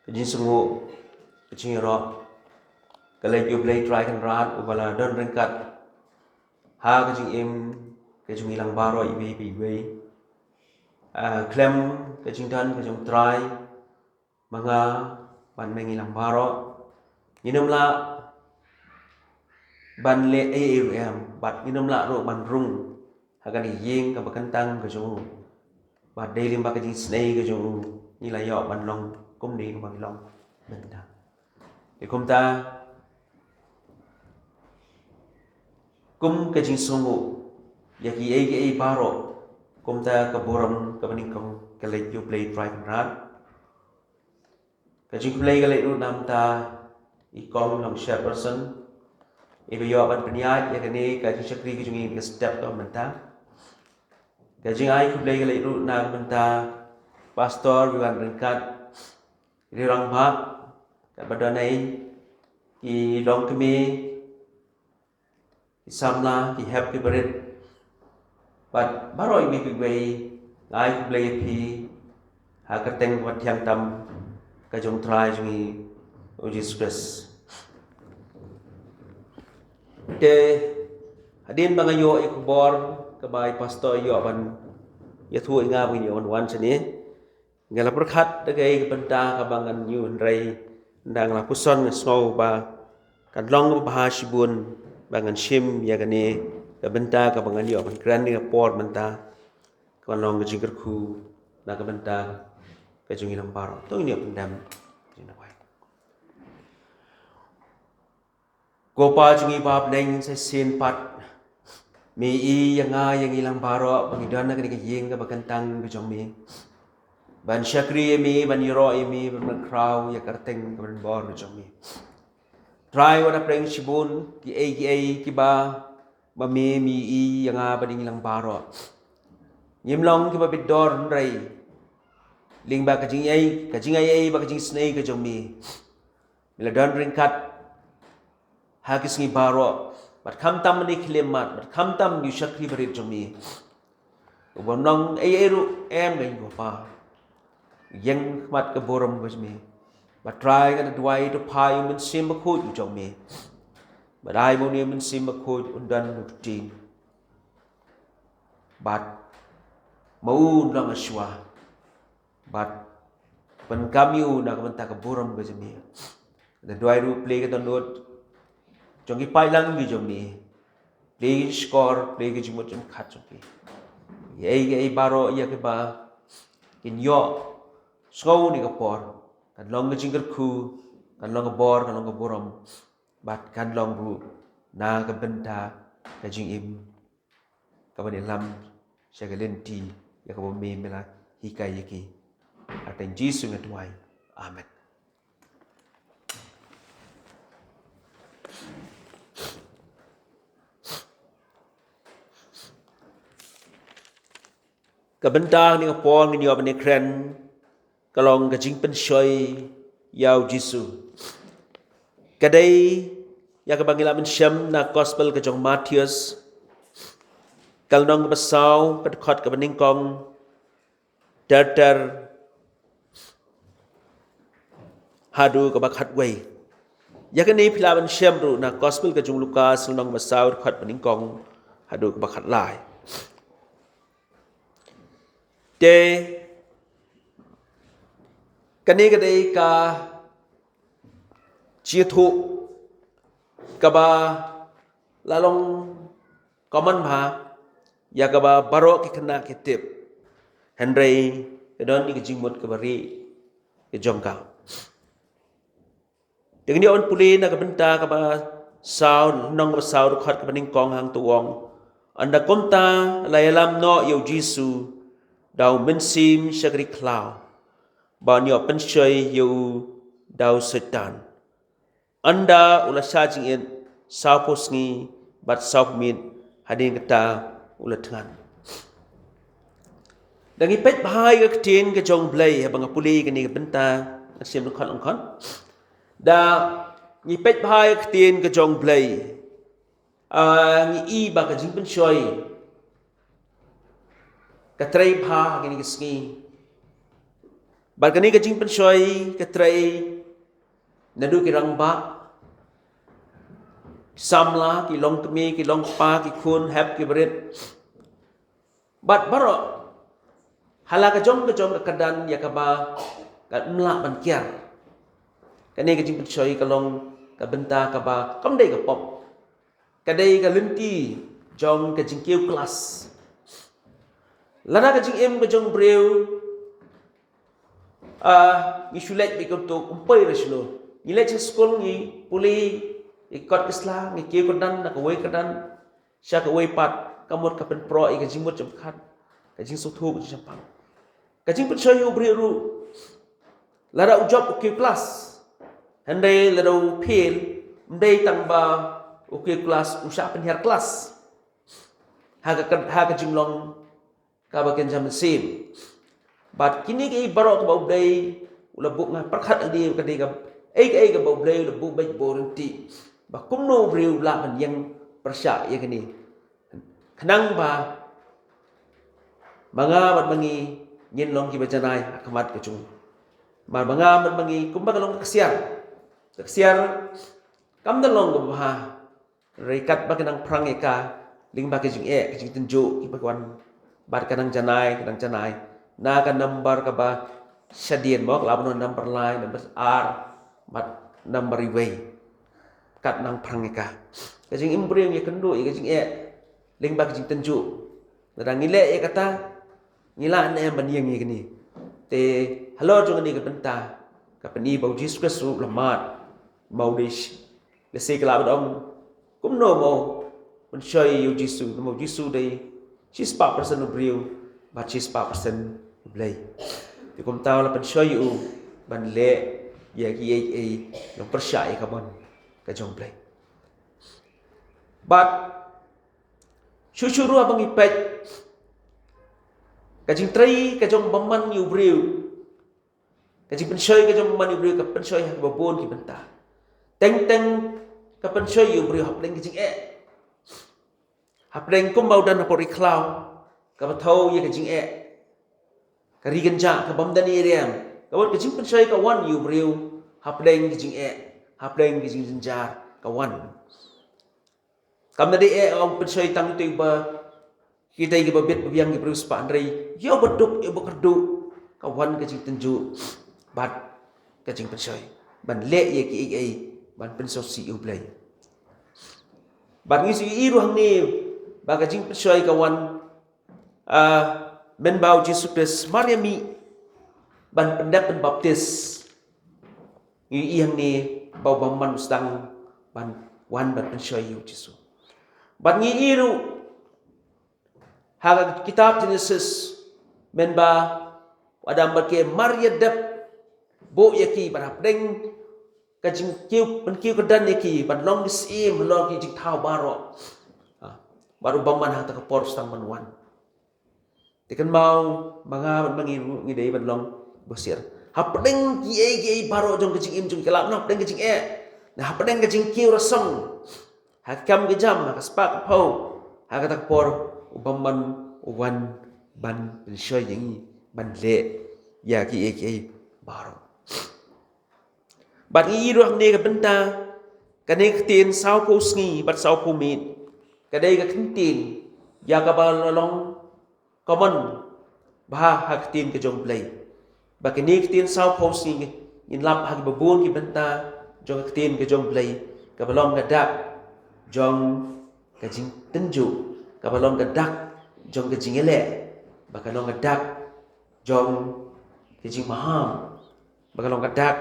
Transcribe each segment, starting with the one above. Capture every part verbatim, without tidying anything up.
Ka jingsngew, ka jingïaroh, ka leit ïa U Blei Trai Kynrad, uba la don ryngkat ha ka jingim ka jong ngi lang baroh iwei pa iwei. Ah, khlem ka jingdon ka jong U Trai, ma nga bad ma ngi lang baroh, ngim lah ban leh ei ei ruh em, bad ngim lah ruh ban rung ha kane ka ïing kaba kyntang ka jong u. Bad dei lyngba ka jingisynei ka jong u, ngi la ïoh ban long kumne kumba ngi long mynta. Te kumta, kum ka jingsngew ïa kiei kiei baroh, kumta ka burom kaba nyngkong ka leit ïa U Blei Trai Kynrad. Ka jingkhublei ka leit ruh na ka bynta i kong long chairperson, iba ïoh ban pynïaid ïa kane ka jingshakri ka jong ngi ha ka step kaba mynta. Ka jingai khublei ka leit ruh na ka bynta pastor, iba wan ryngkat, i rangbah, katba don ei, i longkmie, ki samla, ki hep ki barit, bad baroh iwei pa iwei, nga ai khublei ïa phi ha ka kyrteng kaba thiang tam ka jong U Trai jong ngi U Jisu Khrist. Te hadien ba nga ïoh ïa ka khubor kaba i pastor ïoh ban ïathuh ïa nga ba ngin ïoh ban wan shane, nga la pyrkhat da kaei ka bynta kaba ngan ïoh, hynrei ynda nga la puson nga sngew ba kan long kaba bha shibun ba ngan shim ïa kane ka bynta kaba ngan ïoh ban kren ha kane ka por mynta, kaba long ka jingkyrkhu na ka bynta ka jong ngi lang baroh. To ngin ïa pyndem. Ko Pa jong ngi ba ha bneng, sa shisien pat me i ïa nga ïa ngi lang baroh ba ngi don ha kane ka ïing kaba kyntang ka jong me, ban shakri ïa me, ban ïaroh ïa me, ban pynkhraw ïa ka kyrteng kaba donbor ka jong me. Trai, wat la pyrshah shibun kiei kiei kiba ma me me i ïa nga bad ïa ngi lang baroh ngim long kiba bit dor, hynrei lyngba ka jingai, ka jingai ei ba ka jingisynei ka jong me, me la don ryngkat ha ki sngi baroh, bad khamtam ha ki khyllipmat, bad khamtam ha ki shakri barit jong me. Uba ym long ei ei ruh em, ko Pa, ïeng khmat ka burom ka jong me. Bad Trai, nga da duwai, to phah ïa u Mynsiem Bakhuid u jong me, bad ai ba une u Mynsiem Bakhuid un don ha u ktien, bad ma u un long ha shuwa, bad pynkam ïa u na ka bynta ka burom ka jong me. Nga da duwai ruh, plie ka dohnud jong ki paidlang ki jong me, plie ki shkor, plie ki jingmut jingpyrkhat jong ki. Ïa ei ïa ei baroh ïa kiba kin ïoh sngew ha kane ka por, kan long ka jingkyrkhu, kan long ka bor, kan long ka burom, bad kan long ruh na ka bynta ka jingim kaban ïalam sha ka lynti ïa kaba me me la hikai ïa ki. Ha ka kyrteng Jisu nga duwai. Amen. Ka bynta ha kane ka por ngin ïoh ban ïakren ka long ka jingpynshoi ïa u Jisu. Ka dei ïa kaba ngi la mynshem na gospel ka jong u Mathaios, ka lynnong kaba saw, ka dkhot kaba nyngkong ter ter haduh kaba khatwei. Ïa kane phi lah ban shem ruh na gospel ka jong u Lukas, lynnong kaba saw, dkhot kaba nyngkong haduh kaba khatlai. Te kane ka dei ka jingïathuh kaba la long common bha, ïa kaba baroh ki khynnah ki tip. Hynrei ka don ïa ka jingmut kaba rieh ka jong ka. Te ngin ïa pule na ka bynta kaba saw, lynnong kaba saw, dkhot kaba nyngkong, hangto u ong: Ynda kumta la ïalam noh ïa u Jisu da u Mynsiem sha ka ri khlaw, ba un ïoh pynshoi ïa u da u Soitan. Ynda u la shah jingit sawphew sngi bad sawphew miet, hadien kata u la thngan. Da ngi peit bha ïa ka ktien ka jong u Blei, haba nga pule ïa kane ka bynta, nga shem lyngkhot lyngkhot. Da ngi peit bha ïa ka ktien ka jong u Blei, ah, ngi i ba ka jingpynshoi ka trei bha ha kine ki sngi. Bad kane ka jingpynshoi ka trei naduh ki rangbah, samla, ki longkmie, ki longkpa, ki khun hep, ki barit, bad baroh ha la ka jong ka jong ka kyrdan ïa kaba kat mlak ban kiar. Kane ka jingpynshoi ka long ka bynta kaba kam dei ka pop. Ka dei ka lynti jong ka jingkiew klas. Lada ka jingim ka jong briew, ah, ngi shu leit bad kumto, ym poi re shano. Ngi leit sha skul, ngi pule ïa ki kot ki sla, ngi kiew kyrdan na kawei kyrdan sha kawei pat, ka mut ka pynproh ïa ka jingmut jingpyrkhat, ka jingsngewthuh, ka jingshemphang. Ka jingpynshoi u briew ruh, lada u jop u kiew klas, hynrei lada u fail, ym dei tang ba u kiew klas, u shah pynhiar klas ha ka, ha ka jinglong kaba kynja mynsiem. Bad kine kiei baroh kaba U Blei u la buh, nga pyrkhat hangne ka dei ka, ei ka, ei kaba U Blei u la buh beit, buh ryntih, ba kumno u briew u lah ban ïeng pyrshah ïa kine. Khnang ba ma nga bad ma ngi ngin long kiba janai ha khmat ka jong u. Bad ma nga bad ma ngi, kumba ka long ka ksiar. Ka ksiar kam da long kaba bha. Hynrei katba ka nang phrang ïa ka, lyngba ka jingeh, ka jingtynjuh, kiba wan, bad ka nang janai, ka nang janai na ka number kaba shadien, mo, ka lah ban long number lai, number ar, bad number iwei. Kat nang phrang ïa ka. Ka jingim briew ïakynduh ïa ka jingeh lyngba ka jingtynjuh. Lada ngi leh ïa kata, ngi lah ne em ban ïeng ïa kine? Te halor jong kane ka bynta, ka pyni ba U Jisu Khrist ruh u la mad, ba u dei lehse ka lah ban ong, kumno mo pynshoi ïa U Jisu, namar U Jisu u dei shispah persen u briew bad shispah persen U Blei. Te kumta u la pynshoi ïa u ban leh ïa kiei kiei, long pyrshah ïa ka mon ka jong U Blei. Bad shuh shuh ruh haba ngi peit, ka jingtrei ka jong u bymman ïa u briew, ka jingpynshoi ka jong u bymman ïa u briew, ka pynshoi ha kiba bun ki bynta. Teng teng ka pynshoi ïa u briew hapdeng ka jingeh. Hapdeng kumba u don hapoh ri khlaw, kaba thew ïa ka jingeh, ka ri kynjah, ka bym don ei ei ruh. Ka mut ka jingpynshoi ka wan ïa u briew hapdeng ka jingeh, hapdeng ka jingjynjar ka wan. Kam da dei eh ong pynshoi tang ïa uto uba, kita kiba bit ba biang, ki briew spah, hynrei ïa uba duk, ïa uba kyrduh, ka wan ka jingtynjuh bad ka jingpynshoi ban leh ïa kiei kiei ban pynsngewsih ïa U Blei. Bad ngi shu ïohi ruh hangne ba ka jingpynshoi ka wan, ah, mynba U Jisu Khrist mar ïa mih ban pyndep, ban baptis. Ngi ïohi hangne ba u bymman u sdang ban wan ban pynshoi ïa U Jisu. Bad ngi ïohi ruh ha ka kitab Jenesis, mynba u Adam bad ki Eve mar ïa dep buh ïa ki, bad hapdeng ka jingkiew, ban kiew kyrdan ïa ki, ban long ki syiem halor ki jingthaw baroh. Ha, bad u bymman ha kata ka por u sdang ban wan. Te kynmaw, ma nga bad ma ngi ruh ngi dei ban long basiar hapdeng kiei kiei baroh jong ka jingim jong ki, la na hapdeng ka jingeh, na hapdeng ka jingkiew rasong, ha ka kam ka jam, ha ka spah ka phew, ha kata ka por u bymman u wan ban pynshoi ïa ngi ban leh ïa kiei kiei baroh. Bad ngi ïohi ruh hangne ka bynta, kane ka ktien sawphew sngi bad sawphew miet, ka dei ka ktien ïa kaba la long common bha ha ka ktien ka jong U Blei. Ba kane ka ktien sawphew sngi, ngin lap ha kiba bun ki bynta jong ka ktien ka jong U Blei, kaba long ka dak jong ka jingtynjuh, kaba long ka dak jong ka jingïaleh, ba ka long ka dak jong ka jingmaham, ba ka long ka dak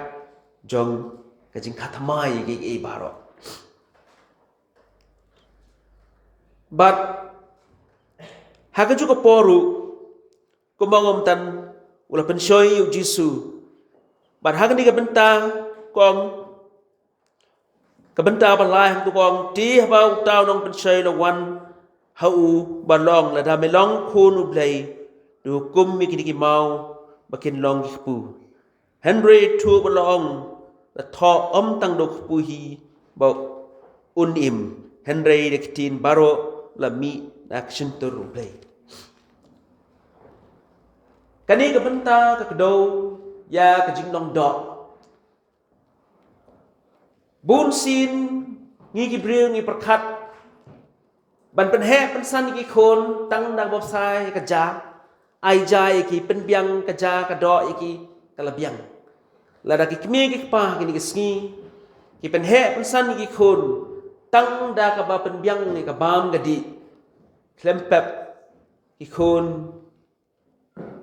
jong ka jingkha thymmai ïa kiei kiei baroh. Bad ha kajuh ka por ruh, kumba nga ong mynta, u la pynshoi ïa U Jisu. Bad ha kane ka bynta ka ong, ka bynta ba lai hangto ka ong, te haba uta u nongpynshoi u la wan ha u, ba long, lada me long Khun U Blei, to hukum ïa kine ki maw ba kin long ki kpu. Hynrei thuh ba la ong, la thoh ym tang da u kpu hi ba un im, hynrei da ki ktien baroh la mih na ka shyntur U Blei. Kane ka bynta ka kdew ïa ka jinglong doh. Bun sien ngi ki briew ngi pyrkhat ban pynheh pynsan ïa ki khun tang da kaba bsa ïa ka ja, ai ja ïa ki, pynbiang ka ja ka doh ïa ki, ka la biang. Lada ki kmie ki kpa kine ki sngi ki pynheh pynsan ïa ki khun tang da kaba pynbiang ïa ka bam ka dih, khlem pep ki khun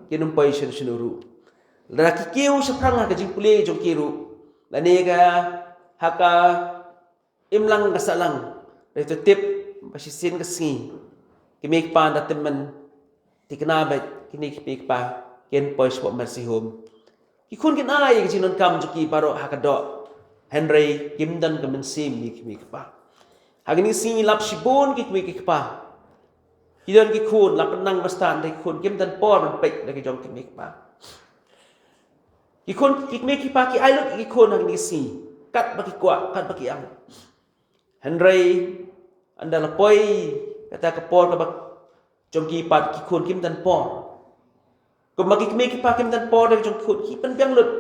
kin ym poi shano shano ruh. Lada ki kiew shaphrang ha ka jingpule jong ki ruh, lane ka ha ka imlang ka sahlang, da to tip ba shisien ka sngi ki kmie ki kpa da tymmen, thikna ba kine ki kmie ki kpa kin poi shapoh nursing home. Ki khun kin ai ka jingdonkam jong ki baroh ha ka doh, hynrei kim don ka mynsiem ïa ki kmie ki kpa. Ha kine ki sngi lap shibun ki kmie ki kpa, ki don ki khun, la pynnang ba stad, hynrei ki khun kim don por ban peit da ki jong ki kmie ki kpa. Ki khun, ki kmie ki kpa ki ai lut ïa ki khun ha kine ki sngi, katba ki kwah, katba ki ïeng. Hynrei ynda la poi kata ka por kaba jong ki pat, ki khun kim don por. Kumba ki kmie ki kpa kim don por da ki jong ki khun, ki pynbiang lut.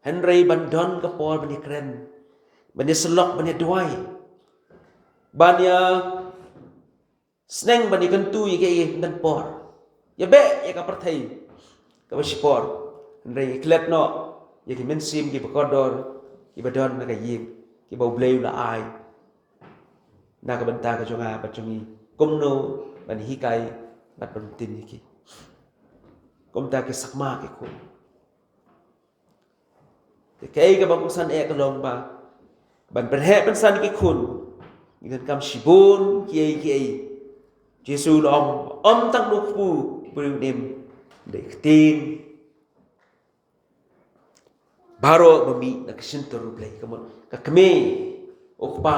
Hynrei ban don ka por ban ïakren, ban ïasyllok, ban ïaduwai, ban ïa sneng ban ïakyntu ïa kiei kiei, ym don por. Ïa beh ïa ka pyrthei kaba shipor. Hynrei ngi klet noh ïa ki mynsiem kiba kordor, kiba don na ka ïing, kiba U Blei u la ai na ka bynta ka jong nga bad jong ngi, kumno ban hikai bad ban ktien ïa ki. Kumta ki sakma ki khun. Te kaei kaba kongsan eh ka long ba ban pynheh pynsan ïa ki khun, ngi donkam shibun kiei kiei. Jisu u la ong, ym tang u kpu briew u im, dei ktien baroh ba mih na ka shyntur U Blei. Ka mut ka kmie, u kpa,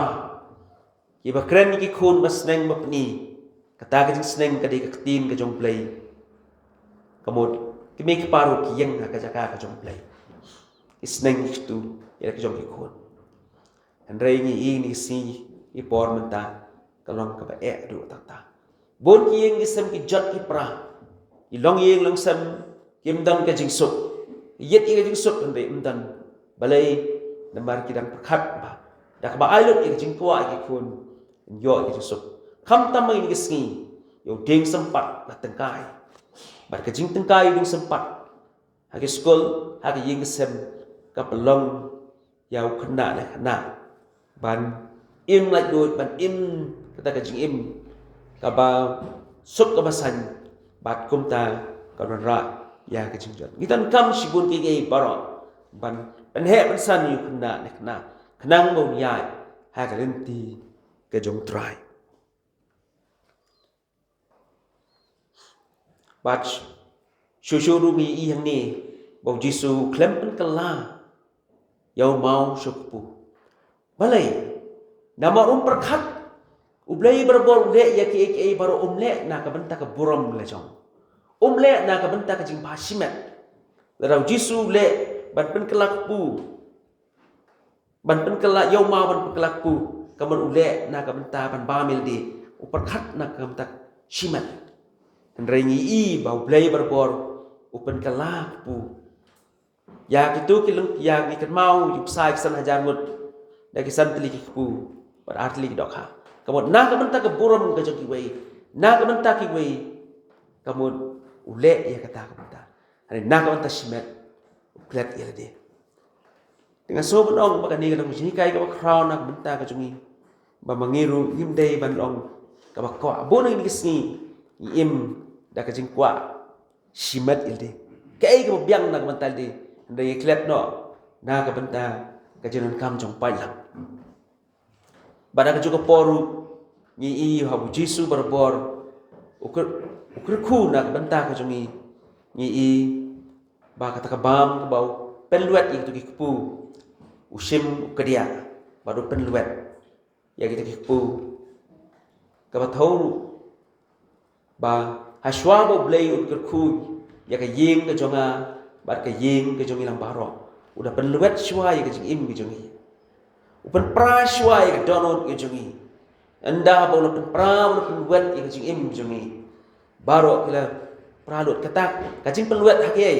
kiba kren ïa ki khun ba sneng ba pyni, kata ka jingsneng ka dei ka ktien ka jong U Blei. Ka mut ki kmie ki kpa ruh ki ïeng ha ka jaka ka jong U Blei, ki sneng ki kyntu ïa ka jong ki khun. Hynrei ngi ïohi kine ki sngi, ki por mynta ka long kaba eh haduh katta katta. Bun ki ïing ki sem ki jot ki pra, ki longïing longsem kim don ka jingsuk. Ïeit ïa ka jingsuk hynrei ym don. Balei? Namar ki dang pyrkhat ba da kaba ai lut ïa ka jingkwah ïa ki khun, kin ïoh ïa ka jingsuk. Khamtam ha kine ki sngi, ïa u dieng sympat la tyngkai. Bad ka jingtyngkai ïa u dieng sympat ha ki skul, ha ki ïing ki sem, ka pynlong ïa u khynnah ne khynnah ban im laitluid, ban im kata ka jingim kaba suk kaba saiñ, bad kumta ka wanrah ïa ka jingjot. Ngi donkam shibun kiei kiei baroh ban pynheh pynsan ïa u khynnah ne khynnah khnang ba un ïaid ha ka lynti ka jong U Trai. Bad shuh shuh ruh ngi ïohi hangne ba U Jisu u khlem pynkylla ïa u maw sha u kpu. Balei? Namar um pyrkhat U Blei barabor u leh ïa kiei kiei baroh, um leh na ka bynta ka burom la jong, um leh na ka bynta ka jingpha shimet. Lada U Jisu u leh ban pynkylla kpu, ban pynkylla ïa u maw, ban pynkylla kpu, ka mut u leh na ka bynta ban bam ïalade, u pyrkhat na ka bynta shimet. Hynrei ngi ïohi ba U Blei barabor u pynkylla kpu ïa kito ki leng, ïa ngi kynmaw ïa u bsa ïa ki san hajar ngut da ki san tylli ki kpu bad ar tylli ki dohkha. Ka mut na ka bynta ka burom ka jong kiwei, na ka bynta kiwei, ka mut u leh ïa kata ka bynta. Hynrei na ka bynta shimet u klet ïalade. Te nga sngew ban ong ba kane ka dei ka jinghikai kaba khraw na ka bynta ka jong ngi, ba ma ngi ruh ngim dei ban long kaba kwah. Bun na kine ki sngi ngi im da ka jingkwah shimet ïalade, kaei kaba biang na ka bynta ïalade, hynrei ngi klet noh na ka bynta ka jingdonkam jong paidlang. Bad ha kajuh ka por ruh ngi ïohi ba U Jisu barabor u kyr-, u kyrkhu na ka bynta ka jong ngi. Ngi ïohi ba kata ka bam kaba u pynlwet ïa kito ki kpu, u shim u kdiah bad u pynlwet ïa kito ki kpu. Kaba thew ruh ba hashwa ba U Blei un kyrkhu ïa ka ïing ka jong nga bad ka ïing ka jong ngi lang baroh, u da pynlwet shwa ïa ka jingim ka jong ngi. U pynpra shwa ïa ka dohnud ka jong ngi. Ynda ba u la pynpra, u la pynlwet ïa ka jingim ka jong ngi, baroh ki la pra lut. Kata ka jingpynlwet ha kiei?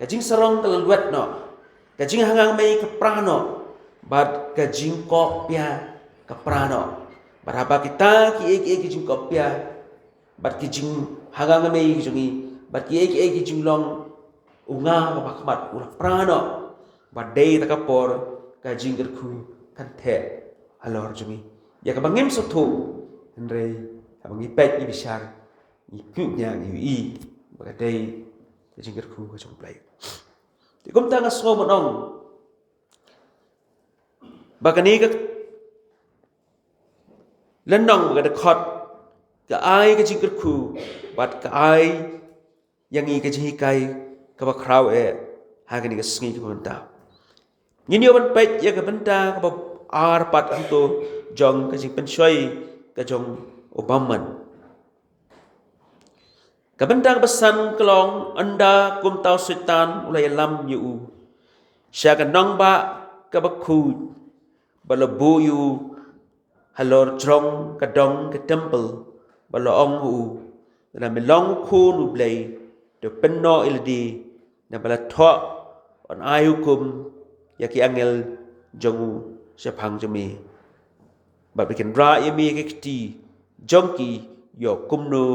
Ka jingsarong ka la luid noh, ka jinghangang mei ka pra noh, bad ka jingkop pia ka pra noh. Bad haba kita ki ei ki ei ki jingkop pia, bad ki jinghangang mei ki jong ngi, bad ki ei ki ei ki jinglong, u nga kaba khmat u la pra noh. Bad dei ta ka por ka jingkyrkhu kan theh halor jong ngi. Ïa kaba ngim sngewthuh, hynrei haba ngi peit ngi bishar, ngi kynmaw, ngi ïohi ba ka dei ka jingkyrkhu ka jong U Blei. Te kumta nga sngew ban ong ba kane ka lynnong ba ka dkhot ka ai ka jingkyrkhu bad ka ai ïa ngi ka jinghikai kaba khraw eh ha kane ka sngi kaba mynta. Ngin ïoh ban peit ïa ka bynta kaba ar pat hangto jong ka jingpynshoi ka jong u bymman. Ka bynta kaba san ka long, ynda kumta u Soitan u la ïalam ïa u sha ka nongbah kaba khuid, bad la buh ïa u halor jrong ka dong ka temple, bad la ong ha u, lada me long u Khun U Blei, to pynnoh ïa lade, naba la thoh, yn ai hukum ïa ki angel jong u shaphang jong me, bad ba kin rah ïa me ha ki kti jong ki, ïoh kumno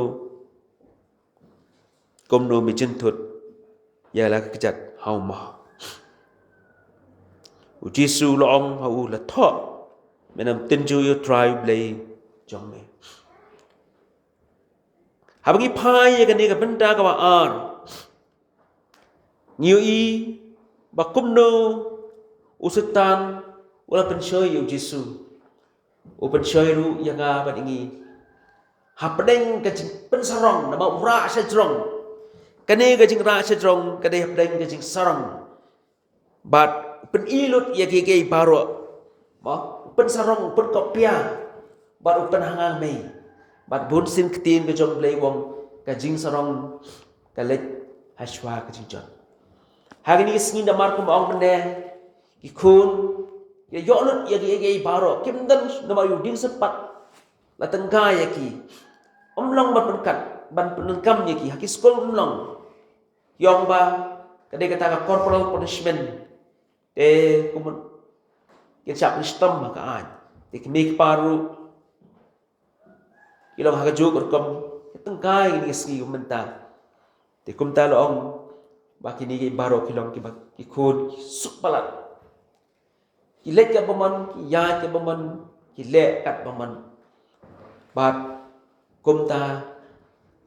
kumno me jynthut ïa la ka kjat ha u maw. U Jisu u la ong ha u, la thoh, men ym tynjuh ïa U Trai U Blei jong me. Haba ngi phai ïa kane ka bynta kaba ar, ngi ïohi ba kumno u Soitan u la pynshoi ïa U Jisu. U pynshoi ruh ïa nga bad ïa ngi hapdeng ka jingpynsarong, namar u rah sha jrong. Kane ka jingrah sha jrong ka dei hapdeng ka jingsarong. Bad u pyni lut ïa kiei kiei baroh. Mo, u pynsarong, u pynkop pia, bad u pynhangang mei. Bad bun sien ktien ka jong U Blei u ong, ka jingsarong ka leit hashwa ka jingjot. Ha kine ki sngi, namar kumba ong mynne, ki khun ki ïoh lut ïa kiei kiei baroh, kim don namar ïa u dieng syrpat la tyngkai ïa ki. Ym long ban pynkat, ban pyndonkam ïa ki ha ki skul, ym long. Ki ong ba ka dei kata ka corporal punishment. Te kumno kin shah pynshitom ha ka aiñ. Te kmie ki kpa ruh ki long ha kajuh ka rukom, ki tyngkai ha kine ki sngi mynta. Te kumta la ong ba kine ki baroh ki long kiba, ki khun ki suk palat. Ki leit katba mon, ki ïaid katba mon, ki leh katba mon. Bad kumta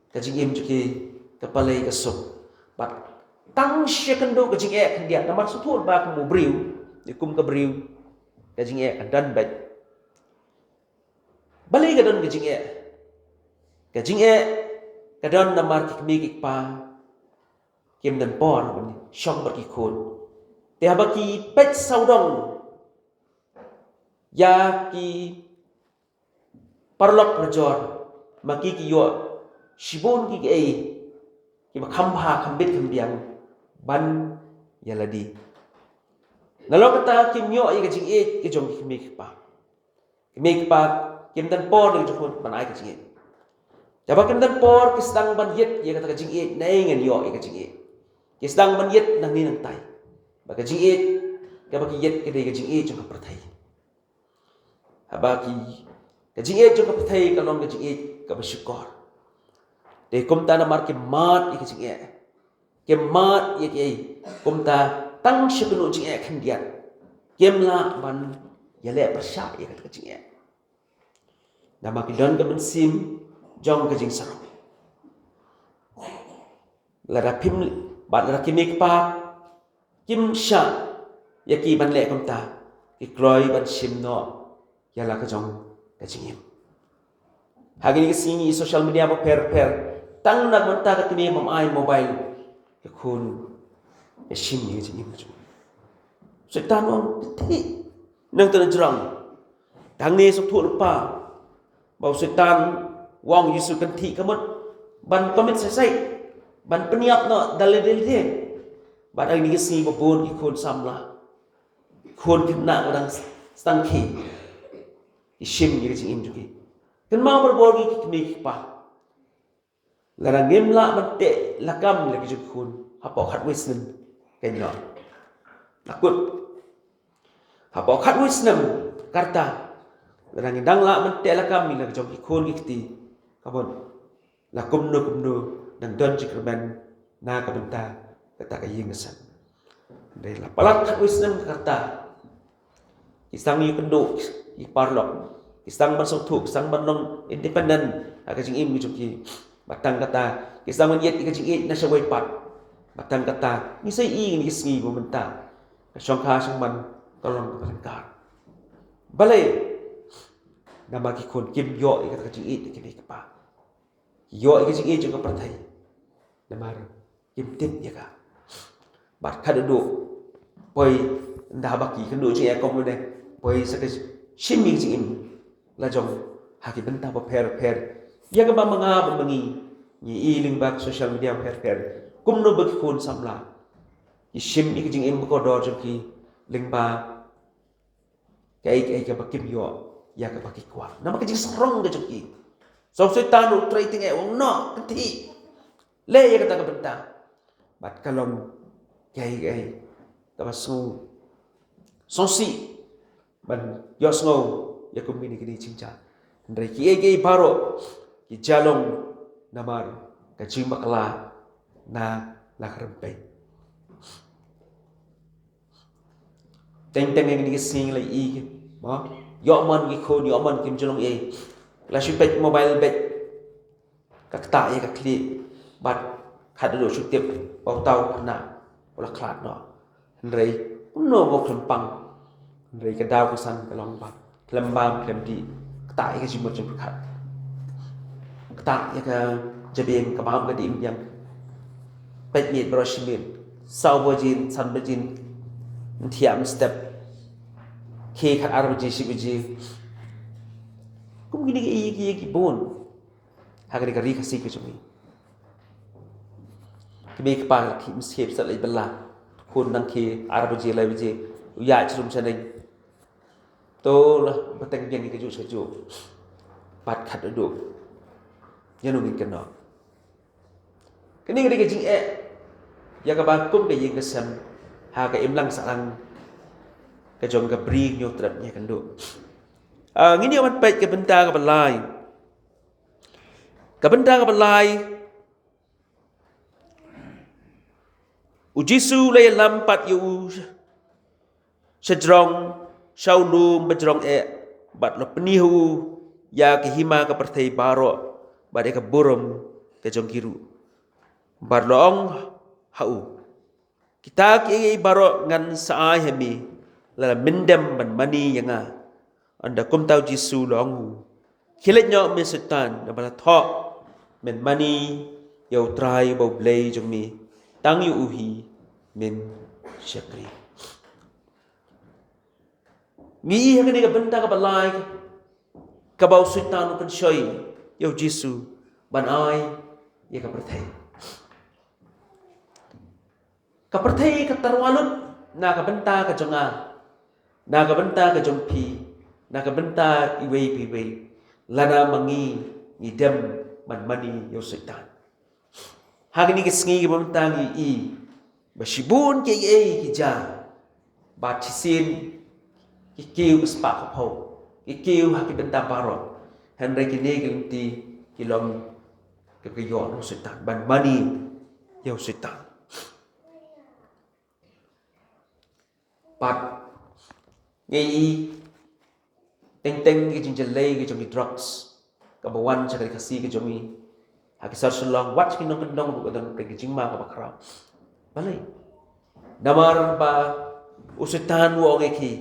ka jingim jong ki ka palei ka suk. Bad tang sha kynduh ka jingeh khyndiat, namar sngewthuh ba kum u briew, ïa kum ka briew, ka jingeh ka don beit. Balei ka don ka jingeh? Ka jingeh ka don namar ki kmie ki kpa kim don por ban shong bad ki khun. Te haba ki peit sawdong ïa ki paralok parajor, ma ki ki ïoh shibun ki kiei kiba kham bha, kham bit, kham biang ban ïa lade. Nalor kata kim ïoh ïa ka jingïeit ka jong ki kmie ki kpa. Kmie ki kpa kim don por da ka jingkhun ban ai ka jingïeit. Haba kim don por, ki sdang ban ïeit ïa kata ka jingïeit, naei ngan ïoh ïa ka jingïeit. Ki sdang ban ïeit nangne nangtai. Ba ka jingïeit kaba ki ïeit ka dei ka jingïeit jong ka pyrthei. Haba ki, ka jingïeit jong ka pyrthei ka long ka jingïeit kaba shukor. Te kumta namar kim mad ïa ka jingeh, kim mad ïa kiei, kumta tang sha kano jingeh khyndiat kim lah ban ïaleh pyrshah ïa kata ka jingeh. Namar ki don ka mynsiem jong ka jingsarong. Lada phim, bad lada ki kmie ki kpa kim shah ïa ki ban leh kumta, ki kloi ban shim noh ïa la ka jong ka jingim. Ha kine ki sngi social media bapher bapher, tang na ka bynta ka kmie bym ai mobile, ka khun ka shim ïa ka jingim ka jong. Soitan u ong, kynthih nangta na jrong. Tang ne sngewthuh lypa ba u Soitan u ong ïa u Jisu, kynthih ka mut ban commit suicide, ban pynïap noh da lade lade. Bad ha kine ki sngi ba bun ki khun samla, khun khynnah ba dang sdang khie, ki shim ïa ka jingim jong ki. Kynmaw barabor ngi ki kmie ki kpa. Lada ngim lah ban teh lakam ïa la ki jong ki khun hapoh khatwei snem, Kynnoh. La kut. Hapoh khatwei snem ka rta, lada ngi dang lah ban teh lakam ïa la ka jong ki khun ki kti, ka bun, la kumno kumno dang don jingkyrmen na ka bynta kata ka ïing ka sem. Hynrei la palat khatwei snem ka rta, ki sdang ïakynduh, ki paralok, ki sdang ban sngewthuh, ki sdang ban long independent ha ka jingim ka jong ki. Bad tang kata, ki sdang ban ïeit ïa ka jingïeit na shawei pat. Bad tang kata, ngi sa ïohi ïa kine ki sngi ba mynta ka shongkha shongman ka long kaba lyngkar. Balei? Namar ki khun kim ïoh ïa kata ka jingïeit na ki kmie ki kpa. Ki ïoh ïa ka jingïeit jong ka pyrthei. Namar kim tip ïa ka. Bad khatduh, poi, ynda ba ki kynduh jingeh kum ne, poi sa ka shim ïa ka jingim la jong ha ki bynta bapher bapher. Ïa kaba ma nga bad ma ngi ngi ïohi lyngba ka social media bapher bapher, kumno ba ki khun samla ki shim ïa ka jingim ba kordor jong ki lyngba kaei kaei kaba kim ïoh ïa kaba ki kwah. Namar ka jingsarong ka jong ki, song Soitan u trei tyngeh, u ong noh, kynthih, leh ïa kata ka bynta. Bad ka long kaei kaei kaba sngew sngewsih ban ïohsngew ïa kum kine kine ki jingjia. Hynrei kiei kiei baroh ki jia long namar ka jingbakla na la ka rympei. Teng teng ïa kine ki sngi la ïohi, mo, ïoh mon ki khun, ïoh mon kim ju long ei, la shu peit mobile beit. Ka ktah ïa ka khlieh, bad khatduh shu tip ba uta u khynnah u la khlad noh. Hynrei kumno ba u khlem pang. Hynrei ka daw ka san ka long ba khlem bam khlem dih, ktah ïa ka jingmut jingpyrkhat, ktah ïa ka jabieng, ka bam ka dih, ym biang. Peit miet baroh shi miet, saw baje, san baje, ym thiah ym step. Khie khatar baje, shi baje. Kum kine kiei kiei ki bun ha kane ka ri Khasi ka jong ngi. Ki mei ki pa ki khie, ym skhem, sa leit bylla, khun nang khie ar baje lai baje, u ïaid sha rum sha neng. To la pateng biang ïa kajuh sha kajuh. Bad khatduh, ïano ngin kynnoh? Kane ka dei ka jingeh ïa kaba kum ka ïing ka sem ha ka imlang sahlang ka jong ka Bri Hynñiewtrep Hynñiewkynduh. Ah, ngin ïa wan peit ka bynta kaba lai. Ka bynta kaba lai, u Jisu u la ïalam pat ïa u shajrong sha u lum bajrong eh, bad u la pyni ha u ïa ka hima ka pyrthei baroh bad ïa ka burom ka jong ki ruh, bad u la ong ha u, kita kiei kiei baroh ngan sa ai ha me lada men dem ban mane ïa nga. Ynda kumta u Jisu u la ong ha u, khie leit noh me Soitan, naba la thoh, men mane ïa U Trai uba U Blei jong me, tang ïa u hi men shakri. Ngi ïohi ha kane ka bynta kaba lai kaba u Soitan u pynshoi ïa u Jisu ban ai ïa ka pyrthei. Ka pyrthei ka tyrwa lut na ka bynta ka jong nga, na ka bynta ka jong phi, na ka bynta iwei pa iwei, lada ma ngi ngi dem ban mane ïa u Soitan. Ha kine ki sngi kiba mynta ngi ïohi ba shibun kiei kiei ki jia, bad shisien ki kiew ka spah ka phew, ki kiew ha ki bynta baroh. Hynrei kine ki lynti ki long kiba ïoh na u Soitan, ban mane ïa u Soitan. Bad ngi ïohi teng teng ki jingjyllei ki jong ki drugs kaba wan sha ka ri Khasi ka jong ngi. Ha ki sor Shillong, wat ki nongkyndong ruh ka don ka jingma kaba khraw. Balei? Namar ba u Soitan u ong ïa ki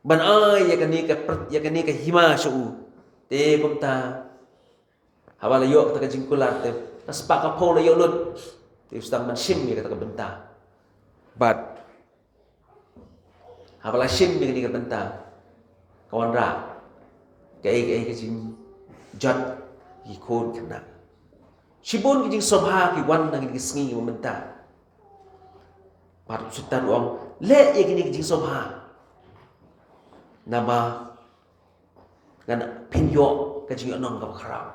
ban ai ïa kane ka pyrth-, ïa kane ka hima sha u. Te kumta, haba la ïoh kata ka jingkular te, ka spah ka phew la ïoh lut, te u sdang ban shim ïa kata ka bynta. Bad haba la shim ïa kane ka bynta, ka wanrah kaei kaei ka jingjot ki khun khynnah. Shibun ki jingsngewbha ki wan na kine ki sngi kiba mynta. Bad u Soitan u ong, leh ïa kine ki jingsngewbha, naba ngan pynïoh ka jingïohnong kaba khraw.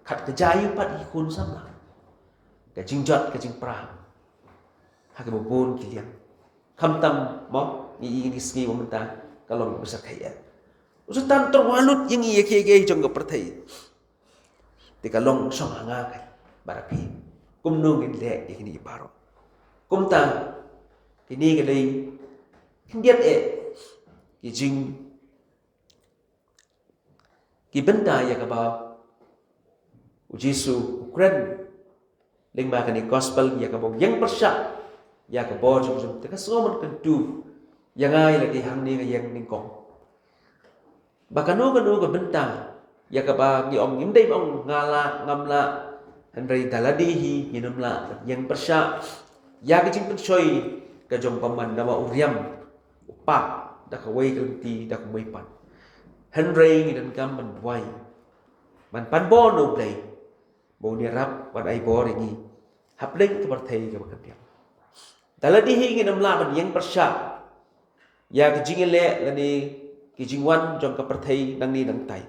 Kat ka jia pat ïa ki khun samla, ka jingjot ka jingpra. ha kaba bun ki liang. Khamtam mo ngi ïohi ïa kine ki sngi ba mynta ka long ba syrkhei eh. U Soitan tyrwa lut ïa ngi ïa kiei kiei jong ka pyrthei. Te ka long shong ha nga ka, bad ha phi. Kumno ngin leh ïa kine baroh? Kumta kine ki dei khyndiat eh ki jing, ki bynta ïa kaba u Jisu u kren lyngba kane ka gospel ïa kaba u ïeng pyrshah ïa ka bor jong u. Te ka sngew man kyntu ïa nga ïa lade hangne nga ïeng nyngkong. Ba kano kano ka bynta ïa kaba ngi ong, ngim dei ban ong nga lah ngam lah, hynrei da lade hi ngin ym lah ban ïeng pyrshah ïa ka jingpynshoi ka jong u bymman, namar u riam u pah da kawei ka lynti, da kawei pat. Hynrei ngi donkam ban duwai, ban pan bor na U Blei ba un ïarap ban ai bor ïa ngi hapdeng ka pyrthei kaba khyndiat. Da lade hi ngin ym lah ban ïeng pyrshah ïa ka jingïaleh lane ka jingwan jong ka pyrthei nangne nangtai.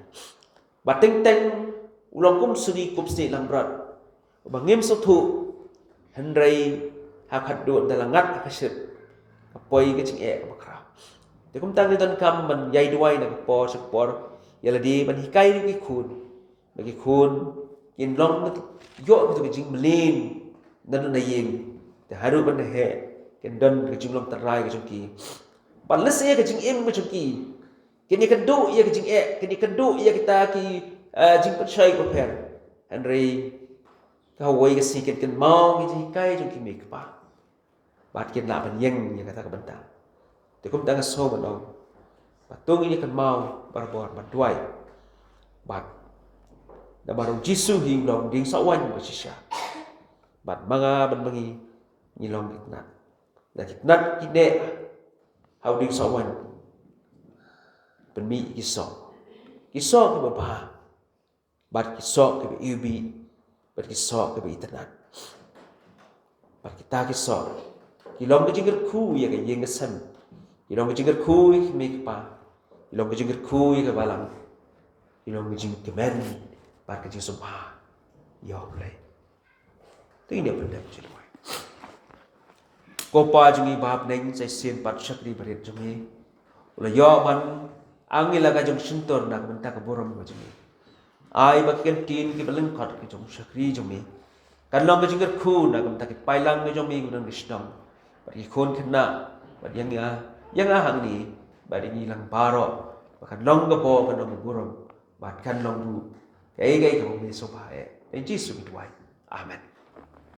Ba teng teng u long kum u sngi kup snieh langbrot, uba ngim sngewthuh, hynrei ha khadduh da la ngat ha ka shit ka poi ka jingeh kaba khraw. Te kumta ngi donkam ban ïai duwai na ka por sha ka por ïa lade, ban hikai ruh ki khun ba ki khun kin long, ïoh kito ki jingmlien naduh na ïing, te haduh ban heh kin don ka jinglong tynrai ka jong ki. Ban lehse ka jingim ka jong ki kin ïakynduh ïa ka jingeh, kin ïakynduh ïa kita ki, eh, jingpynshoi bapher. Hynrei kawei ka sngi kin kynmaw ïa ka jinghikai jong ki mei kpa, bad kin lah ban ïeng ïa kata ka bynta. Te kumta nga sngew ban ong ba to ngin ïakynmaw barabor, ban duwai. Bad namar u Jisu hi u long u dieng soh waiñ ba shisha, bad ma nga bad ma ngi ngi long ki tnat. Da ki tnat ki neh ha u dieng soh waiñ, pynmih ki soh, ki soh kiba bha, bad ki soh kiba iwbih, bad ki soh kiba itynnad. Bad kita ki soh ki long ka jingkyrkhu ïa ka ïing ka sem, ki long ka jingkyrkhu ïa ki mei ki pa, ki long ka jingkyrkhu ïa ka balang, ki long ka jingkmen bad ka jingsngewbha ïa U Blei. Te ngin ïa pyndep jingduwai. Ko Pa jong ngi ba ha bneng, sa shisien pat u shakri barit jong ngi u la ïoh ban ang ïa la ka jong shyntur na ka bynta ka burom ka jong ngi. Ai ba ki kyntien kiba lyngkot ki jong u shakri jong ngi kan long ka jingkyrkhu na ka bynta ki paidlang ki jong ngi kiba don ha shnong, bad ki khun khynnah, bad ïa nga, ïa nga hangne, bad ïa ngi lang baroh, ba kan long ka bor, kan long ka burom, bad kan long ruh kaei kaei kaba me sngewbha eh. Ha u Jisu ngi duwai. Amen.